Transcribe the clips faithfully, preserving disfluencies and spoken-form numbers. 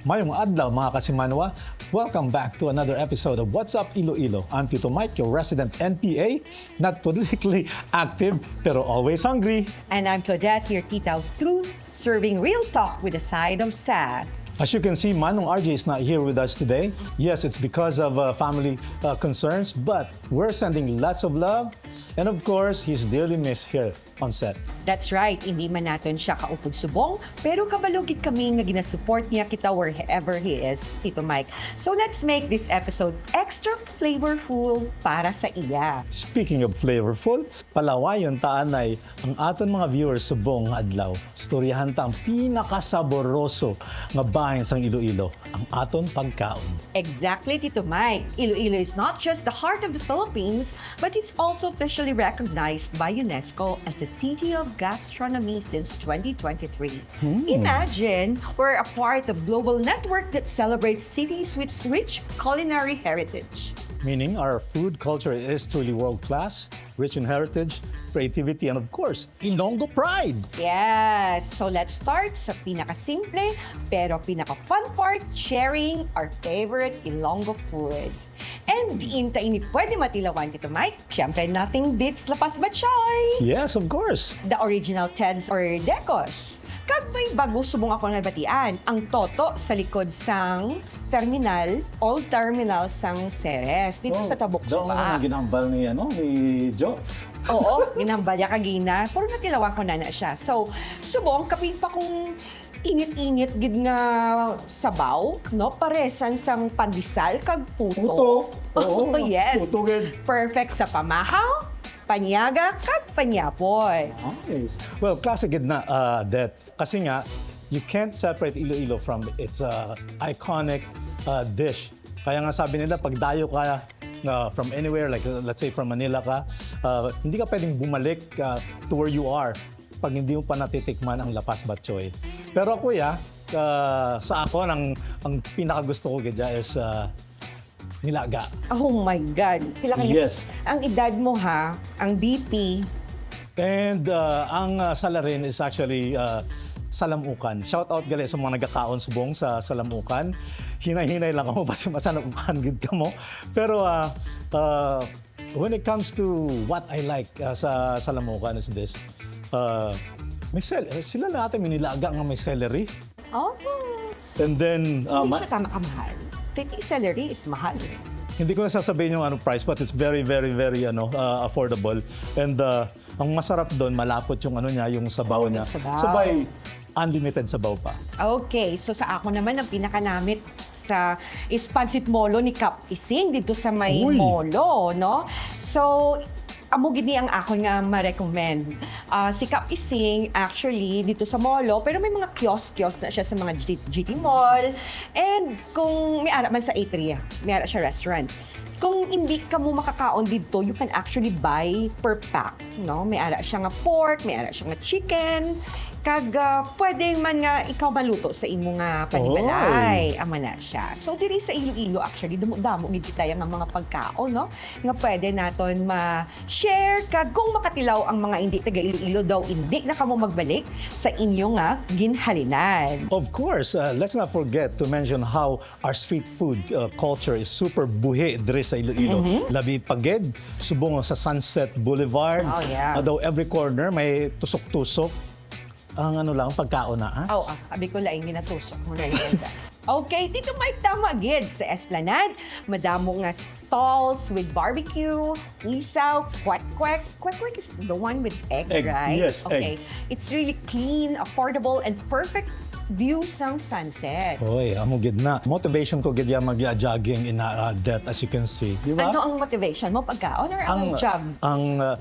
Mayong adlaw, mga kasimanwa. Welcome back to another episode of What's Up, Iloilo. I'm Tito Mike, your resident N P A, not politically active, pero always hungry. And I'm Claudette, your tita of truth, serving real talk with a side of sass. As you can see, Manong R J is not here with us today. Yes, it's because of uh, family uh, concerns, but we're sending lots of love. And of course, he's dearly missed here on set. That's right, hindi man naton siya kaupod subong, pero kabalo gid kami nga ginasupport niya kita wherever he is, Tito Mike. So let's make this episode extra flavorful para sa iya. Speaking of flavorful, palawayon ta anay ang aton mga viewers subong nga adlaw. Istoryahan ta ang pinakasaboroso nga bahin sang Iloilo, ang aton pagkaon. Exactly, Tito Mike. Iloilo is not just the heart of the Philippines, but it's also officially recognized by UNESCO as a city of gastronomy since twenty twenty-three. Imagine, we're a part of global network that celebrates cities with rich culinary heritage. Meaning our food culture is truly world-class, rich in heritage, creativity, and of course, Ilonggo pride! Yes! So let's start sa pinakasimple pero pinaka-fun part, sharing our favorite Ilonggo food. And diin ta ini pwede matilawan, Tito Mike? Siyempre, nothing beats La Paz Batchoy! Yes, of course! The original Teds or Decos. Kag may bago subong ako nabatian, ang Toto sa likod sang terminal, old terminal sang Ceres, dito sa Tabok Daw Suba. Ang ginambal ni, ano, ni Jo. Oo, ginambal niya kagina. Pero natilawan ko na na siya. So, subong, kapin pa kung init-init gid nga sabaw, no? Paresan sang pandesal kag puto. Puto. Oo, Yes. Puto gid. Perfect sa pamahaw, panyaga, kag panyapoy. Nice. Well, classic gid na, uh, that. Kasi nga, you can't separate Iloilo from its uh, iconic uh, dish. Kaya nga sabi nila, pag dayo ka uh, from anywhere, like uh, let's say from Manila ka, uh, hindi ka pwedeng bumalik uh, to where you are pag hindi mo pa natitikman ang La Paz Batchoy. Pero ako, ya, uh, sa ako, ang, ang pinakagusto ko gid is uh, nilaga. Oh my God. Pila kayo? Yes. Ang edad mo ha, ang B P. And uh, ang uh, salarin is actually uh, salamukan. Shout out gali sa mga nagakaon subong sa salamukan. Hinay-hinay lang kamo basi masalamukan gid kamo. Pero uh, uh, when it comes to what I like uh, sa salamukan is this. Uh, may cel- sila na ata may nilaga nga may celery. Oh. And then, uh, Hindi ma- siya tama kamahal. Kaya yung celery is mahal eh. Hindi ko na sasabihin yung ano price, but it's very, very, very ano uh, affordable. And uh, ang masarap doon, malapot yung ano niya, yung sabaw Oh, niya. yung sabaw. Sabay, unlimited sabaw pa. Okay, so sa ako naman, ang pinakanamit sa is pancit molo ni Kap Ising dito sa may Uy! Molo, no? So, amo gid ni ang akon nga ma-recommend. Ah, si Kap Ising, actually, dito sa Molo, pero may mga kiosk-kiosk na siya sa mga G- G T Mall. And kung may ara man sa A three, may ara siya restaurant. Kung hindi ka mo makakaon dito, you can actually buy per pack, no? May ara siya nga pork, may ara siya nga chicken. Kag ah, pwede man nga ikaw maluto sa imo nga panimalay. Amo na siya. So, diri sa Iloilo, actually, damo-damo gid kita nga mga pagkaon, no? Nga pwede naton ma-share. Kag kung makatilaw ang mga hindi taga Iloilo daw, hindi na kamo magbalik sa inyo nga ginhalinan. Of course, uh, let's not forget to mention how our street food uh, culture is super buhi diri sa Iloilo. Labi pa gid, subong sa Sunset Boulevard. Oh, yeah. Uh, daw every corner may tusok-tusok. Ang ano lang, pagkaon na, ha? Aw, ah, abi ko laing ginatusok mo na yun. Okay, Tito Mike, tama gid sa Esplanade. Madamo nga stalls with barbecue, isaw, kwek-kwek. Kwek-kwek is the one with egg, Egg, right? yes, Okay. egg. It's really clean, affordable, and perfect view sang sunset. Hoy, amo gid na. Motivation ko gid ya mag-jogging in uh, debt, as you can see. Di ba? Ano ang motivation mo? Pagkaon or ang, Ang, jog? Ang uh,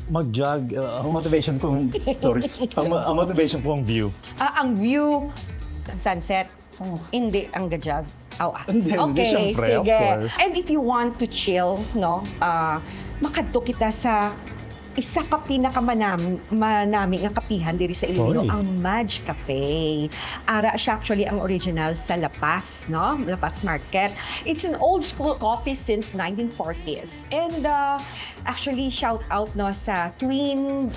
mag-jog, uh, ang motivation ko, sorry, ang, ang motivation ko ang view. Ah, ang view sa sunset. Oh. Hindi ang ga-jog. Aw, ah. Hindi, hindi, Okay, syempre, of sige. Course. And if you want to chill, no, ah, makadto kita sa isa ka pinakamanami manami nga kapihan diri sa Iloilo, Oy. Ang Madge Cafe. Ara siya actually ang original sa La Paz, no? La Paz Market. It's an old school coffee since nineteen forties. And uh, actually, shout out, no, sa Twin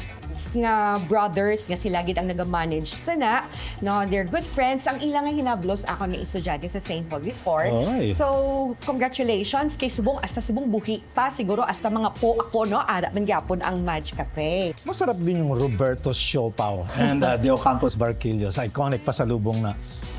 nga brothers nga sila gid ang nagamanage sana, no? They're good friends. Ang ila nga hinablos, ako nga estudyante sa Saint Paul before. Oy. So, congratulations kay subong, hasta subong buhi pa, siguro hasta mga po ako, no? Ara man gyapon ang Madge Cafe. Masarap din yung Roberto's Siopao and, uh, De Ocampos Barquillos. Iconic pasalubong na.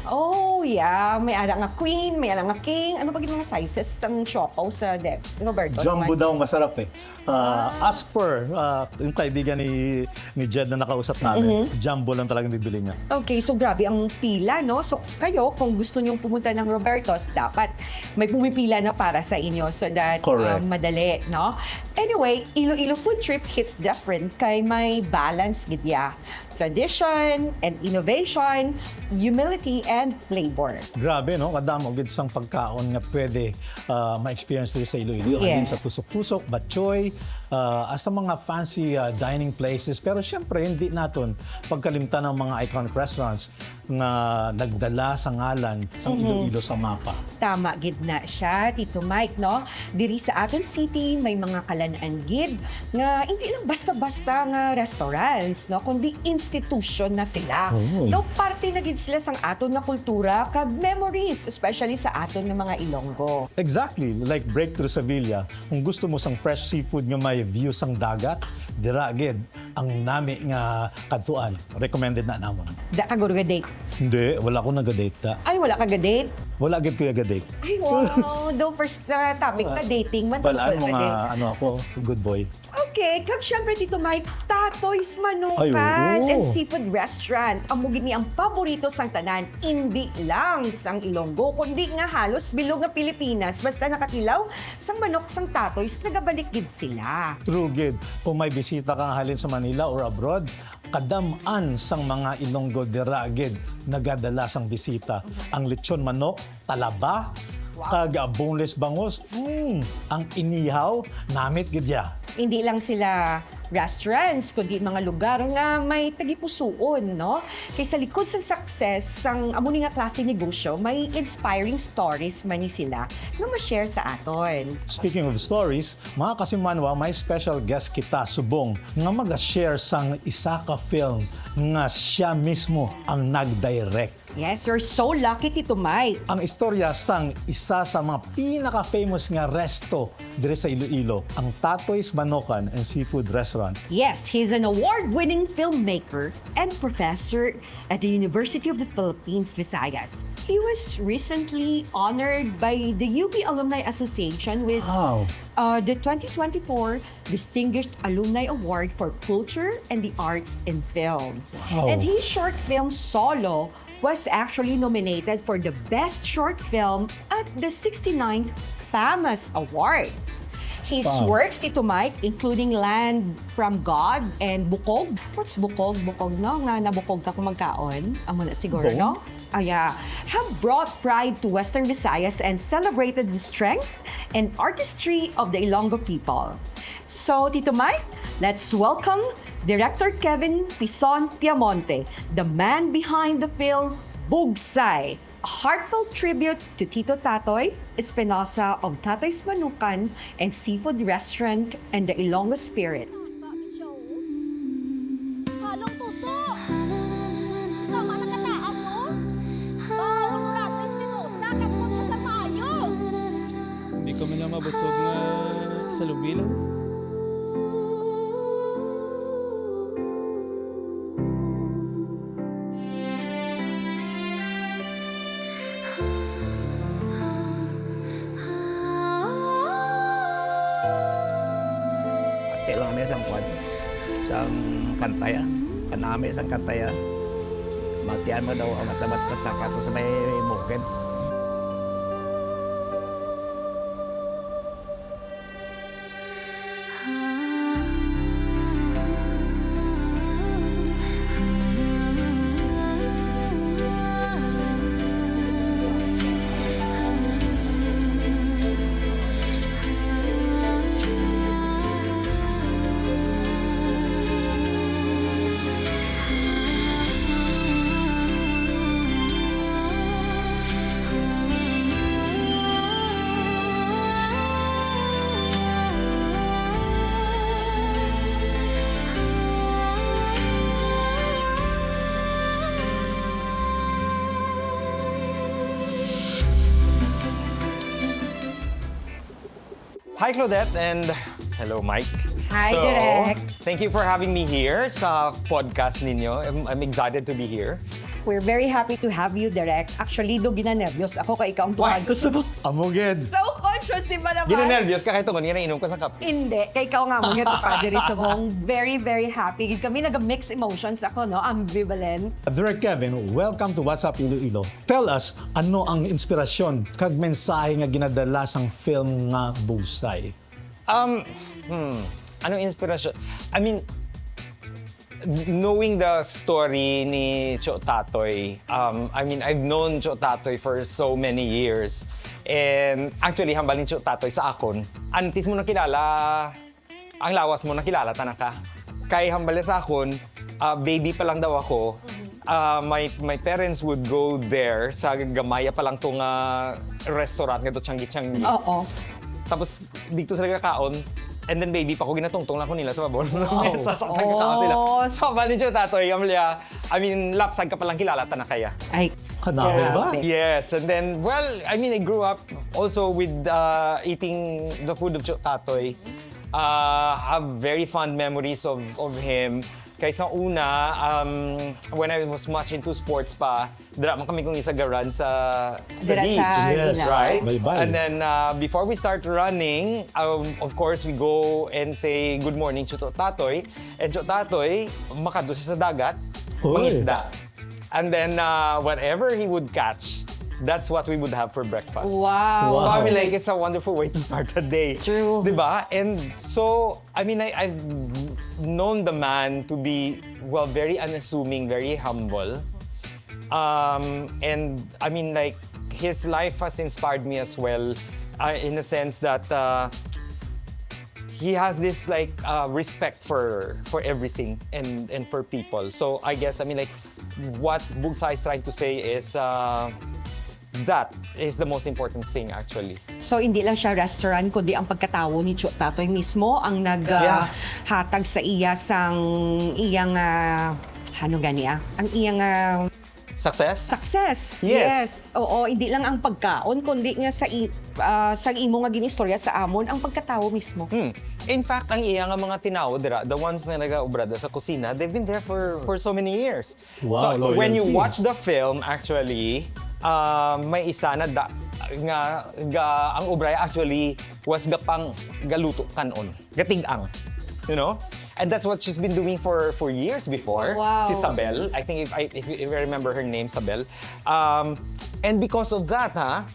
Oh, yeah. May ara nga queen, may ara nga king. Ano ba gid mga sizes sang siopao sa De-, Roberto's? Jumbo Madge? Daw masarap eh. Ah, as per, ah, yung kaibigan ni, ni Jed na nakausap namin, Mm-hmm. Jumbo lang talagang bibili niya. Okay, so grabe ang pila, no? So kayo, kung gusto niyong pumunta ng Roberto's, dapat may pumipila na para sa inyo so that, Correct. um, madali, no? Anyway, Iloilo food trip hits different kay may balance gid ya. Tradition and innovation, humility and flavor. Grabe, no? Kadamo gid sang pagkaon nga pwede, ah, ma-experience diri sa Iloilo. Halin Yes. sa tusok-tusok, batchoy, ah, hasta mga fancy, ah, dining places. Pero syempre, hindi naton pagkalimtan ang mga iconic restaurants nga nagdala sa ngalan sang Mhm. Iloilo sa mapa. Tama gid na siya, Tito Mike, no? Diri sa aton city, may mga kalan-an gid nga hindi lang basta-basta nga restaurants, no? Kundi institution na sila. Oo. Daw parte na gid sila sang aton nga kultura kag memories, especially sa aton nga mga Ilonggo. Exactly, like Breakthrough Sevilla. Kung gusto mo sang fresh seafood nga may view sang dagat, dira gid ang nami nga kadtuan. Recommended na namon. Da ka guro ga-date? Hindi, wala ko naga-date ta. Ay, wala ka ga-date? Wala gid ko ga-date. Ay, wow. Daw first, uh, topic na dating man, Balaan tapos mo wala nga, ka-date. Ano ako, good boy. Okay, kag syempre, Tito Mike, Tatoy's Manukan Ay, oo. and Seafood Restaurant. Amo gid ni ang paborito sang tanan, indi lang sang Ilonggo, kundi nga halos bilog nga Pilipinas. Basta nakatilaw sang manok sang Tatoy's, nagabalik gid sila. True gid. Kung may bisita ka nga halin sa Manila or abroad, kadam-an sang mga Ilonggo dira gid nagadala sang bisita. Ang lechon manok, talaba, Wow. kag, ah, boneless bangus. Mm, ang inihaw, namit gid ya. Hindi lang sila restaurants, kundi mga lugar nga may tagipusoon, no? Kay sa likod sang success sang amo ni nga klase negosyo, may inspiring stories man ni sila nga ma-share sa aton. Speaking of stories, mga kasimanwa, may special guest kita subong nga maga-share sang isa ka film nga siya mismo ang nag-direct. Yes, you're so lucky, Tito Mike. Ang istorya sang isa sa mga pinaka-famous nga resto diri sa Iloilo, ang Tatoy's Manukan and Seafood Restaurant. Yes, he's an award-winning filmmaker and professor at the University of the Philippines, Visayas. He was recently honored by the U P Alumni Association with, Wow. uh, the twenty twenty-four Distinguished Alumni Award for Culture and the Arts in Film. Wow. And his short film Solo was actually nominated for the Best Short Film at the sixty-ninth FAMAS Awards. His Wow. works, Tito Mike, including Land from God and Bukog. What's Bukog? Bukog, no? Nga nabukog ka kung magkaon. Amo na siguro, Bukog? no? Ah, yeah. Have brought pride to Western Visayas and celebrated the strength and artistry of the Ilonggo people. So, Tito Mike, let's welcome Director Kevin Pison Piamonte, the man behind the film Bugsay, a heartfelt tribute to Tito Tatoy Espinosa of Tatoy's Manukan and Seafood Restaurant and the Ilonggo Spirit. Halong tuto! Tama na kataas, oh! Bawal mo na, Espinosa, kag huwag ka sa payo! Hindi kami na mabusog nga sa lubilan. Ate lang kami sang kwan, sang kantaya. Kanami sang kantaya. Matian mo daw, amat-amat pa sa kato sa may bukid. Hi, Claudette, and hello, Mike. Hi, So, Direk. Thank you for having me here sa podcast ninyo. I'm, I'm excited to be here. We're very happy to have you, Direk. Actually, do ginanervyos ako kay ikaw ang tungod ko subong. Amo gid. So conscious, di ba naman? Ginanervyos ka kay tungod nga nainom ka sa kape. Hindi, kay ikaw nga mo nga pa diri subong. Very, very happy gid kami. Naga-mixed emotions ako, no? Ambivalent. Direk Kevin, welcome to What's Up Iloilo. Tell us, ano ang inspirasyon kag mensahe nga ginadala sang film nga Bullseye? Um, hmm, anong inspirasyon? I mean, knowing the story ni Cho Tatoy, um, I mean, I've known Cho Tatoy for so many years. And actually, hambal ni Cho Tatoy sa akon, antes mo nakilala ang lawas mo, nakilala ta na ka. Kay hambal niya sa akon, ah, baby pa lang daw ako, ah, my, my parents would go there sa gamaya pa lang to nga restaurant nga to, Changi Changi. Oo. Tapos dito sila kakaon, and then baby pa ko, ginatungtong lang ko nila sa babaw. Sa sa kakaon sila. Oh. So, bali siya, Tatoy, ang liya, I mean, lapsag ka palang kilala ta na kaya. Ay, Kanami ba? Grabe. Yes, and then, well, I mean, I grew up also with uh, eating the food of Cho- Tatoy. Uh, have very fond memories of, of him. Kay sa una, um, when I was much into sports pa, dira man kami kung isagaran sa, sa Dira beach. sa Yes, Ginao. Right? Baybay. And then, uh, before we start running, um, of course, we go and say good morning to Cho Tatoy. And Cho Tatoy, makadto siya sa dagat, Uy. mangisda. And then, uh, whatever he would catch, that's what we would have for breakfast. Wow. So, I mean, Wow. like, it's a wonderful way to start a day. True. Diba? And so, I mean, I, I've known the man to be, well, very unassuming, very humble. Um, and, I mean, like, his life has inspired me as well, uh, in a sense that uh, he has this, like, uh, respect for for everything and and for people. So I guess, I mean, like, what Bugsay is trying to say is uh, that is the most important thing, actually. So, hindi lang siya restaurant, kundi ang pagkatawo ni Cho Tatoy mismo ang naghatag Yeah. sa iya sang iyang, ah, ano gani ah? Ang iyang ah, Success? success. Yes. Oo, hindi lang ang pagkaon, kundi nga sa i- ah, sa imo nga ginistorya sa amon ang pagkatawo mismo. Hmm. In fact, ang iya nga mga tinawo dira, the ones na nagaobrada sa kusina, they've been there for for so many years. Wow, So, when you loyalty. watch the film, actually, uh, may isa na da, nga ga, ang ubray actually was gapang galuto kanon, gatig-ang, you know? And that's what she's been doing for for years before. Wow. Si Sabel, I think if I, if, if I remember her name, Sabel. Um, and because of that, ha,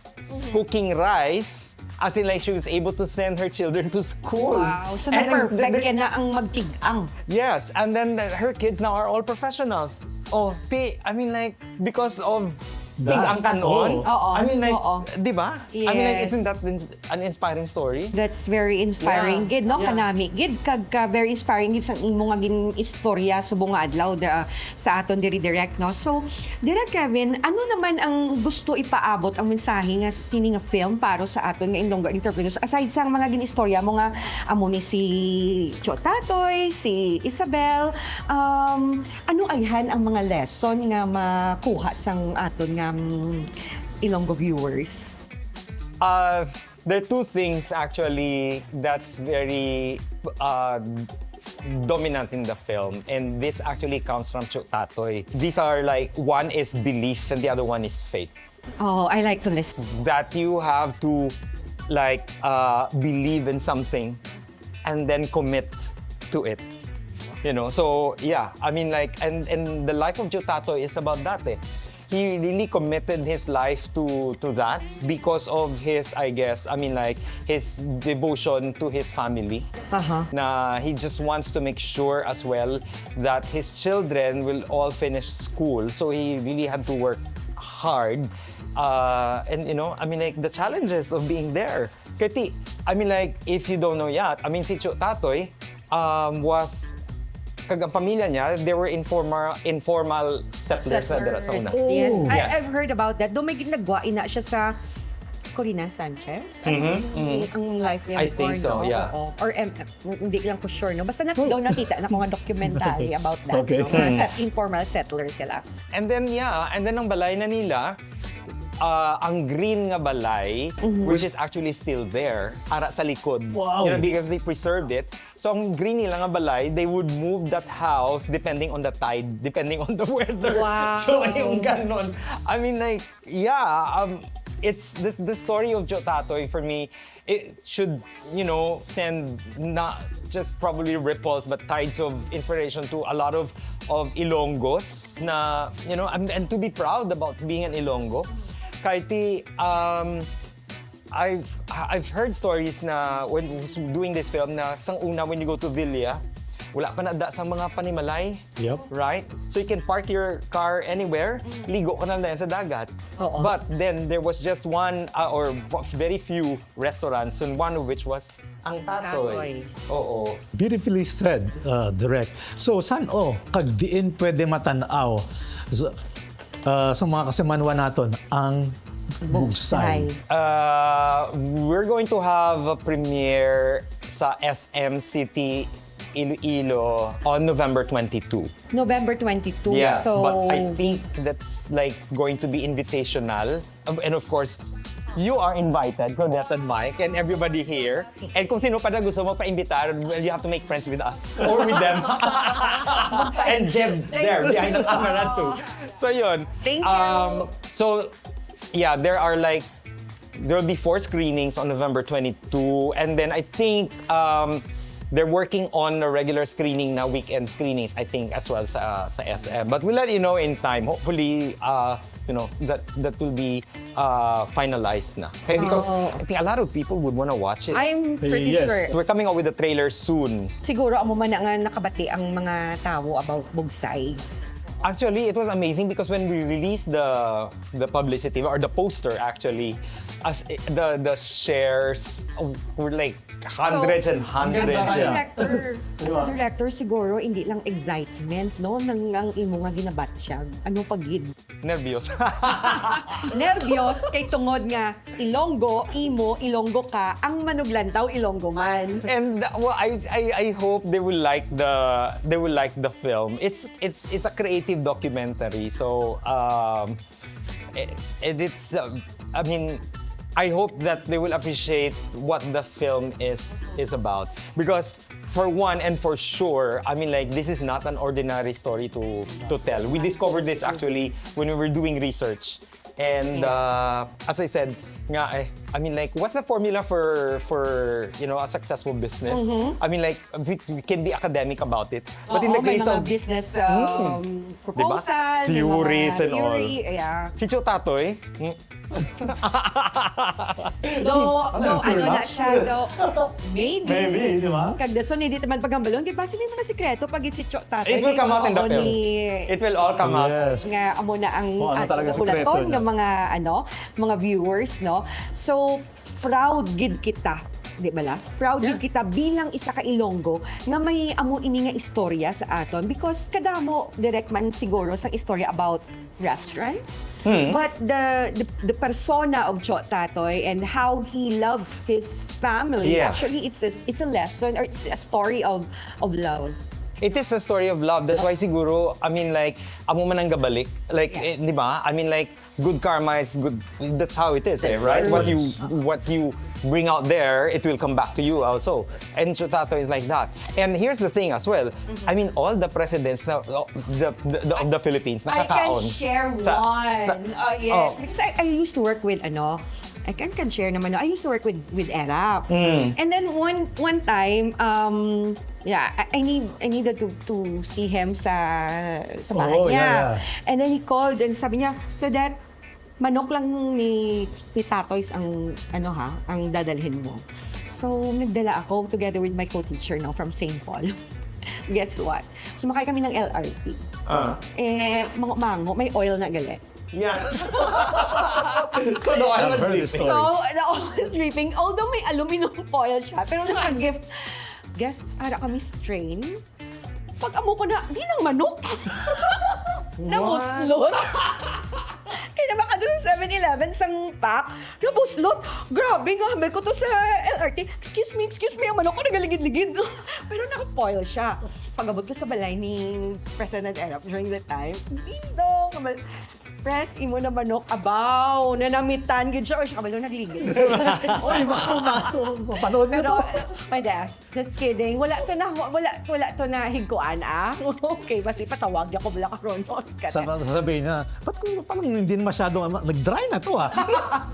cooking rice, as in, like, she was able to send her children to school. Wow. So, And, and na-perfect the- yan na ang magtig-ang. Yes, and then the, her kids now are all professionals. Oh, ti, I mean, like, because of That- tig-ang kanon. Oo. I mean, like, Oo. di ba? I mean, like, Yes. isn't that ins- an inspiring story? That's very inspiring Yeah. gid, no? Yeah. Kanami gid, kag ka very inspiring gid sang imo nga gin-istorya subong nga adlaw da, sa aton diri, Direk, no? So, Direk Kevin, ano naman ang gusto ipaabot ang mensahe nga sini nga film para sa aton nga Ilonggo entrepreneurs, aside sa mga gin-istorya mo nga amo ni si Cho Tatoy, si Isabel, um, ano ayhan ang mga lesson nga makuha sang aton nga mm, Ilonggo viewers? Uh, there are two things actually that's very uh, dominant in the film, and this actually comes from Cho Tatoy. These are, like, one is belief and the other one is faith. Oh, I like to listen. That you have to, like, uh, believe in something and then commit to it. You know, so yeah, I mean, like, and and the life of Cho Tatoy is about that. Eh. He really committed his life to to that because of his, I guess, I mean, like, his devotion to his family. Aha. Na he just wants to make sure as well that his children will all finish school. So he really had to work hard. Uh, and, you know, I mean, like, the challenges of being there. Kay ti, I mean, like, if you don't know yet, I mean, si Cho Tatoy um, was, kag ang pamilya niya, they were informal, informal settlers na dira sa una. Yes. Oh. I, Yes. I've heard about that. Do may ginagwa ina siya sa Corina Sanchez? Ano Mhm, yung- mhm. Ang life niya I before, think so, no? Yeah. Oo. Or M F, hindi lang ko sure, no? Basta nat daw nakita na ko nga documentary about that. Okay. No? Mga set, informal settlers sila. And then, yeah, and then ang balay na nila, uh, ang green nga balay, which is actually still there, ara sa likod. Wow. You know, because they preserved it. So, ang green nila nga balay, they would move that house depending on the tide, depending on the weather. Wow. So, yung ganon. I mean, like, yeah, um, it's this the story of Cho Tatoy for me, it should, you know, send not just probably ripples but tides of inspiration to a lot of of Ilonggos na, you know, and, and to be proud about being an Ilonggo. Kay ti, um, I've I've heard stories na when doing this film na sang una when you go to Villa, wala pa na da sa mga panimalay. Yep. Right? So you can park your car anywhere, ligo ka na lang sa dagat. Oo. But then there was just one uh, or v- very few restaurants, and one of which was ang Tatoy's. Oo. Beautifully said, uh, Direk. So, san-o kag diin pwede matan-aw sa, uh, sa mga kasimanwa naton ang Bugsay? Uh, we're going to have a premiere sa S M City Iloilo on November twenty-two. November twenty-two. Yes, So, but I think that's like going to be invitational. Um, And of course, you are invited, Claudette and Mike, and everybody here. And kung sino pa na gusto mo pa-imbitar, well, you have to make friends with us or with them. And Jeb, there, behind the camera too. So yun. Thank you. Um, so, yeah, there are like, there will be four screenings on November twenty-two. And then I think um, they're working on a regular screening na weekend screenings, I think, as well sa, sa S M. But we'll let you know in time. Hopefully, uh, you know, that that will be uh, finalized na. Kaya because Oo. I think a lot of people would wanna watch it. I'm pretty Yes. sure. We're coming out with the trailer soon. Siguro amo man na nga nakabati ang mga tawo about Bugsay. Actually, it was amazing because when we released the the publicity or the poster, actually, as the the shares were like hundreds and hundreds. Sa Yeah. director, sa director siguro hindi lang excitement, no, nang ang imo nga ginabatyag. Ano pa gid? Nervyos. Nervyos kay tungod nga Ilonggo, imo, Ilonggo ka, ang manuglantaw, Ilonggo man. And uh, well, I, I I hope they will like the they will like the film. It's it's it's a creative documentary, so um, it, it- it's uh, I mean, I hope that they will appreciate what the film is is about because for one and for sure, I mean, like, this is not an ordinary story to to tell. We discovered this actually when we were doing research. And uh, as I said, nga eh, I mean, like, what's the formula for for you know, a successful business? I mean, like, we, we can be academic about it, but in the Oo, may case mga of business um, Diba? proposal, may Theories mga and all. Theory, yeah. Si Cho Tatoy, mm, Do, do, ano na siya, do, maybe. Maybe, di ba? Kag dason, hindi naman paghambalon. Di ba, sino yung mga sikreto pag si Cho Tatoy? It will come out in the Oo, film. ni- It will all come out. Yes. Nga, amo na ang Kung ano at- talaga ulaton sikreto, nga no? mga, ano, mga viewers, no? So, proud gid kita. Di ba la? Proud gid kita bilang isa ka Ilonggo nga may amo ini nga istorya sa aton because kadamo direct man siguro sa istorya about restaurants. But the, the the persona of Cho Tatoy and how he loved his family, Yeah. actually, it's a, it's a lesson or it's a story of of love. It is a story of love. That's why siguro, I mean, like, amo man ang gabalik. Like, Yes. eh, di ba? I mean, like, good karma is good. That's how it is, eh, That's right? true. What you what you bring out there, it will come back to you also. And Cho Tatoy is like that. And here's the thing as well. I mean, all the presidents na, the, the, the, of the Philippines I can nakakaon. share sa- one. ta- Oh, yes. oh. Because I, I used to work with, ano, I can, can share naman. No? I used to work with with Erap. Mm. And then one one time, um, yeah, I, I need I needed to to see him sa sa bahay Oh, niya. Yeah, yeah. And then he called and sabi niya, "Claudette, manok lang ni, ni Tatoy's ang, ano ha, ang dadalhin mo." So, nagdala ako together with my co-teacher, no, from Saint Paul. Guess what? Sumakay kami ng L R T. Ah. Eh, mango-mango, may oil na gali. Yeah. So, the oil I've was heard the dripping. story. So, the oil is dripping. Although may aluminum foil siya, pero naka-gift. Guess, ara kami strain. Pag amo ko na, di nang manok. Namuslot. Kaya naman ka doon sa seven eleven, sang pack, nabuslot. Grabe nga, hamay ko to sa L R T. "Excuse me, excuse me, ang manok ko nagaligid-ligid." Pero naka-foil siya. Pag-abot ko sa balay ni President Erap during the time, dito, kabal- Press, imo na manok, abaw, nanamitan gid siya. Oy, siya kabalo, nagligid. Oy, mako, mako. Mapanood mo Pero, to. Pwede, just kidding. Wala to na, wala, wala to na higkuan, ah. Okay, basi patawag niya ko bala karon. Sa sasabihin niya, ba't ko parang hindi na masyadong, ano, nag-dry na to, ah.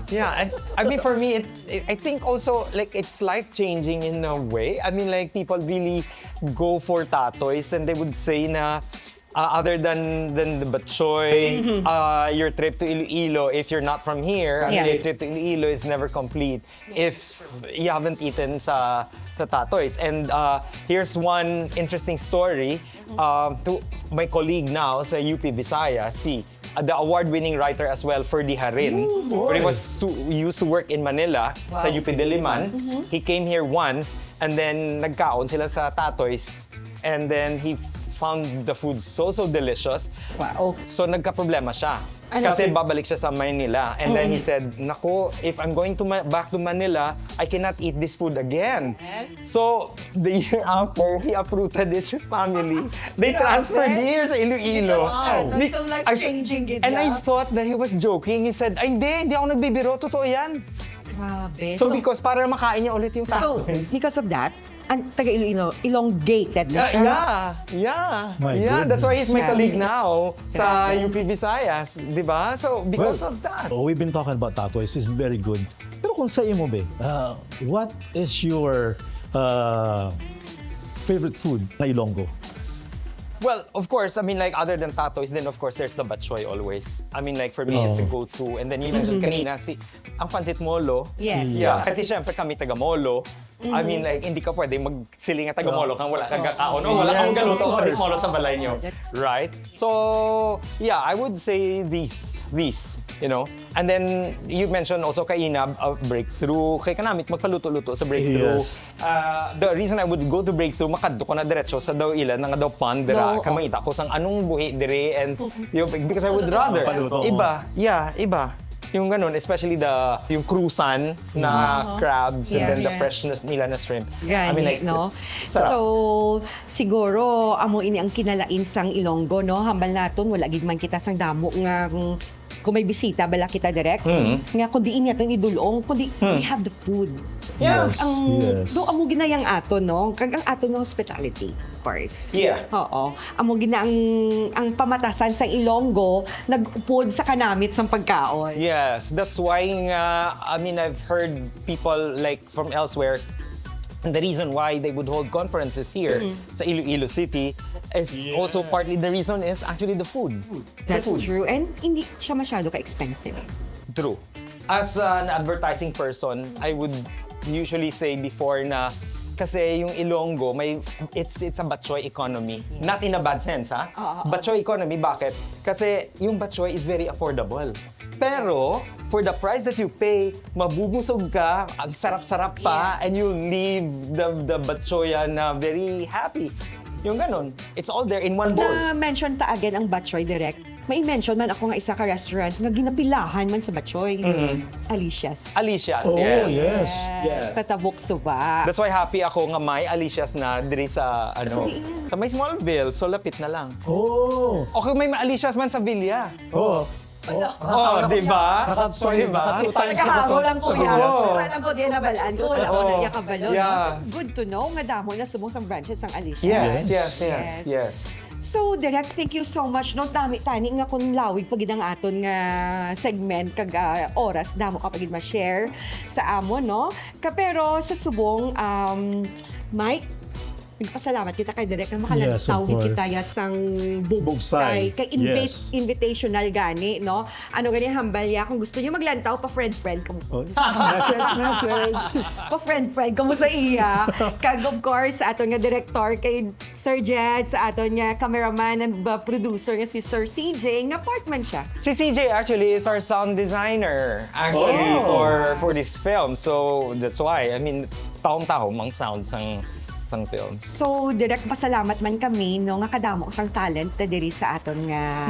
Yeah, I, I mean, for me, it's. I think also, like, it's life changing in a way. I mean, like, people really go for tatoys, and they would say na, uh, other than than the batchoy, uh, your trip to Iloilo, if you're not from here, I mean, Yeah. your trip to Iloilo is never complete if you haven't eaten sa sa tatoys. And, uh, here's one interesting story, um, to my colleague now sa U P Visayas, si, uh, the award-winning writer as well, Ferdy Harin. Where he was to, he used to work in Manila sa U P Diliman. He came here once, and then nagkaon sila sa tatoys. And then he found the food so, so delicious. Wow. So nagkaproblema siya. Ano? Kasi babalik siya sa Manila. And then he said, "Naku, if I'm going to Ma- back to Manila, I cannot eat this food again." So, the year after, he uprooted his family. They transferred here sa Iloilo. Wow. Be- So, I- life-changing gid And I siya. Thought that he was joking. He said, "Ay, hindi, hindi ako nagbibiro. Totoo yan." Grabe. So, because para makain niya ulit yung So, tatoys. Because of that, ang taga Iloilo, elongated na Yeah, siya. yeah, yeah. My Yeah, that's why he's my goodness. Colleague now sa Grabe. U P Visayas, di ba? So, because Well, of that. Oh, we've been talking about tatoys. It's very good. Pero kung sa imo, be, uh, what is your uh, favorite food na Ilonggo? Well, of course, I mean, like, other than tatoys, then of course, there's the batchoy always. I mean, like, for me, it's a Oh. go-to. And then you mentioned kanina, si, ang pancit molo. Yes. Yeah, kasi syempre kami taga Molo. I mean, like, hindi ka pwede magsiling nga taga Molo kang wala ka gakaon o wala kang galuto pancit molo sa balay nyo. Right? So, yeah, I would say these, these, you know. And then, you mentioned also kaina, uh, Breakthrough. Kay kanamit magpaluto-luto sa Breakthrough. Yes. Uh, the reason I would go to Breakthrough, makadto ko na diretso sa daw ila, nga daw pond dira. No, Kay oh. Makita ko sang anong buhi diri, and you, because I would rather. Paluto. Iba, yeah, iba. Yung ganun, especially the, yung crusan na crabs and Yeah. then the Yeah. freshness nila na shrimp. Gani, I mean, like, no? it's sarap. So, siguro, amo ini ang kinalain sang Ilonggo, no? Hambal naton, wala gid man kita sang damo nga, mm, kung may bisita, bala kita direct, Mm-hmm. nga kung diin naton idulong, kundi Hmm. we have the food. Yeah. Yes, Ang, yes. do amo gid na yang aton, no? Kag ang aton nga hospitality, of course. Yeah. Oo. Amo gid na ang, ang pamatasan sa Ilonggo, nag-upod sa kanamit sang pagkaon. Yes, that's why nga, I mean, I've heard people, like, from elsewhere, and the reason why they would hold conferences here sa Iloilo City is also partly, the reason is actually the food. That's The food. True. And hindi siya masyado ka-expensive. True. As an advertising person, I would usually say before na kasi yung Ilonggo, may, it's, it's a batchoy economy. Not in a bad sense, ha? Oo, oo. Batchoy economy, bakit? Kasi yung batchoy is very affordable. Pero, for the price that you pay, mabubusog ka, ang sarap-sarap pa, Yes. And you leave the, the batchoy na very happy. Yung ganun. It's all there in one bowl. Na-mention ta again ang batchoy, direct. May mention man ako nga isa ka restaurant nga ginapilahan man sa batchoy. Alicia's. Alicia's, Oh, yes. yes. Yes. Sa Tabok Suba. That's why happy ako nga may Alicia's na diri sa, ano, Sa diin? Sa may Smallville, so lapit na lang. Oh. Okay, may Alicia's man sa Villa. Oh. Oh, di ba? Nakatry, Di ba? nakatry tayo sa Nakahago bato. lang ko Sa yan. bato. Oo. Wala lang ko di nabalaan ko. Wala ko Oo. na iya kabalo. Yeah. So, good to know nga damo na subong sang branches sang Alicia's. Yes, Yes. yes, yes, yes. So, Direk, thank you so much. No, dami tani nga kung lawig pa gid ang aton nga segment kag, ah, oras, damo ka pa gid ma-share sa amon, no? Ka, pero sa subong, um, Mike, nagpasalamat kita kay Direk nga Yes, of makalantaw gid course. kita ya sang Bugsay. Bugsay. Kay invi- Yes. invitational gani, no? Ano gani hambal ya? Kung gusto niyo maglantaw, pa-friend-friend kamo. Oh, message, message. Pa-friend-friend kamo sa iya. Kag of course, sa aton nga director kay Sir Jed, sa aton nga cameraman and, uh, producer nga si Sir C J, nga part man siya. Si C J actually is our sound designer actually Oh. for for this film. So that's why, I mean, tahom-tahom ang sound sang sang film. So, Direk, pasalamat man kami, no, nga kadamo sang talent na diri sa aton nga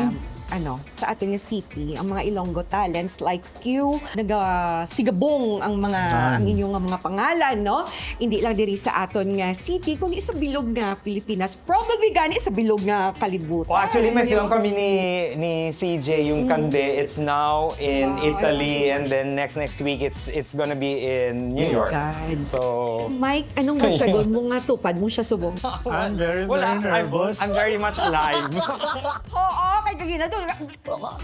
ano, sa aton nga city, ang mga Ilonggo talents like you, nagasigabong ang mga, Yan. ang inyo nga mga pangalan, no? Hindi lang diri sa aton nga city, kundi sa bilog nga Pilipinas. Probably gani sa bilog nga kalibutan. Oh, actually, may Yung film kami ni ni C J, yung Mm. Kande. It's now in Wow, Italy, I and then next next week it's it's gonna be in New York. God. So, Mike, anong masyagon mo nga tupad mo siya subong? I'm very, Wala, very I'm, nervous. I'm very much alive. Oo, kay kagina to.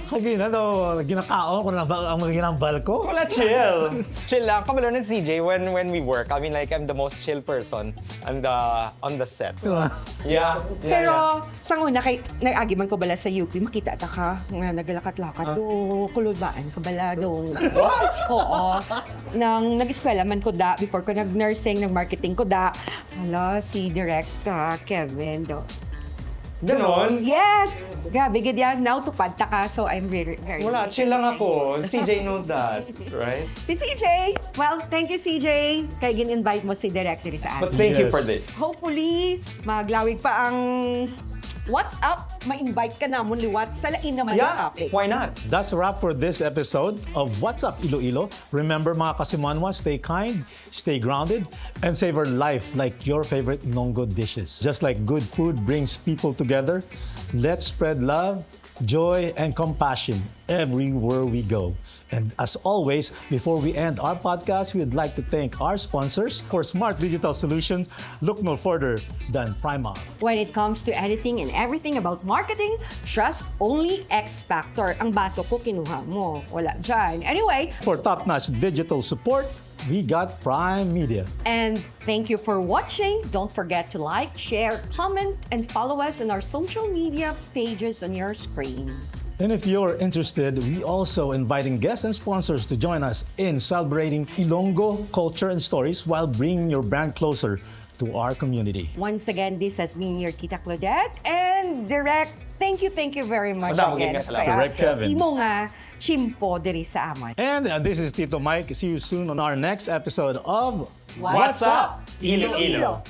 Kagina to, ginakaon ko na ba ang mga ginambal ko? Wala, chill. Chill lang. Kabalo na si C J when when we work. I mean, like, I'm the most chill person on the on the set. Diba? Yeah. Yeah, Pero yeah. Sang una, kay nag-agi man ko bala sa U P, makita ta ka nga naglakat-lakat. Ah. Do, kulubaan ka bala, dong. What? Oo. Nang nag-eskwela man ko da, before ko nag-nursing, nag-marketing ko da. Hala, si Direk, ah, Kevin, do. Ganon? Yes! Grabe, gid yan. Now, tupad ta ka, so I'm very, very Wala, chill lang ako. C J knows that, right? Si C J! Well, thank you, C J. Kay gin-invite mo si Direk diri sa atin. But thank you for Yes. this. Hopefully, maglawig pa ang What's Up. Ma-invite ka namon liwat sa lain naman Yeah, nga topic. Why not? That's a wrap for this episode of What's Up Iloilo. Remember, mga Kasimanwa, stay kind, stay grounded, and savor life like your favorite Nongo dishes. Just like good food brings people together, let's spread love, joy, and compassion everywhere we go. And as always, before we end our podcast, we'd like to thank our sponsors. For smart digital solutions, look no further than Primark. When it comes to anything and everything about marketing, trust only X Factor. Ang baso ko, kinuha mo. Wala dyan. Anyway, For top-notch digital support, we got Prime Media. And thank you for watching. Don't forget to like, share, comment, and follow us on our social media pages on your screen. And if you're interested, we also inviting guests and sponsors to join us in celebrating Ilonggo culture and stories while bringing your brand closer to our community. Once again, this has been your Tita Claudette and Direk. Thank you, thank you very much Madamo gid again nga salamat. sa Direk Kevin. imo nga tiyempo diri sa amon. And, uh, this is Tito Mike. See you soon on our next episode of What's Up, Iloilo?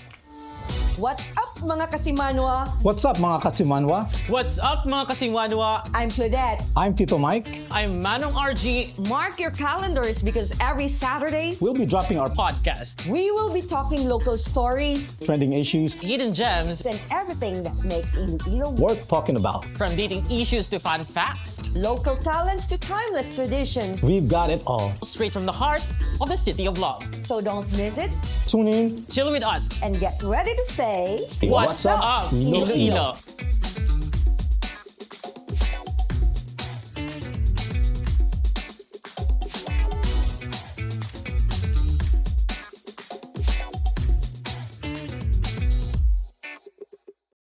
What's up, mga Kasimanwa? What's up, mga Kasimanwa? What's up, mga Kasimanwa? I'm Claudette. I'm Tito Mike. I'm Manong R G. Mark your calendars because every Saturday, We'll be dropping our podcast. We will be talking local stories, Trending issues. Hidden gems, and everything that makes Iloilo worth talking about. From dating issues to fun facts, local talents to timeless traditions. We've got it all. Straight from the heart of the City of Love. So don't miss it. Tune in. Chill with us. And get ready to say, What's up, Iloilo?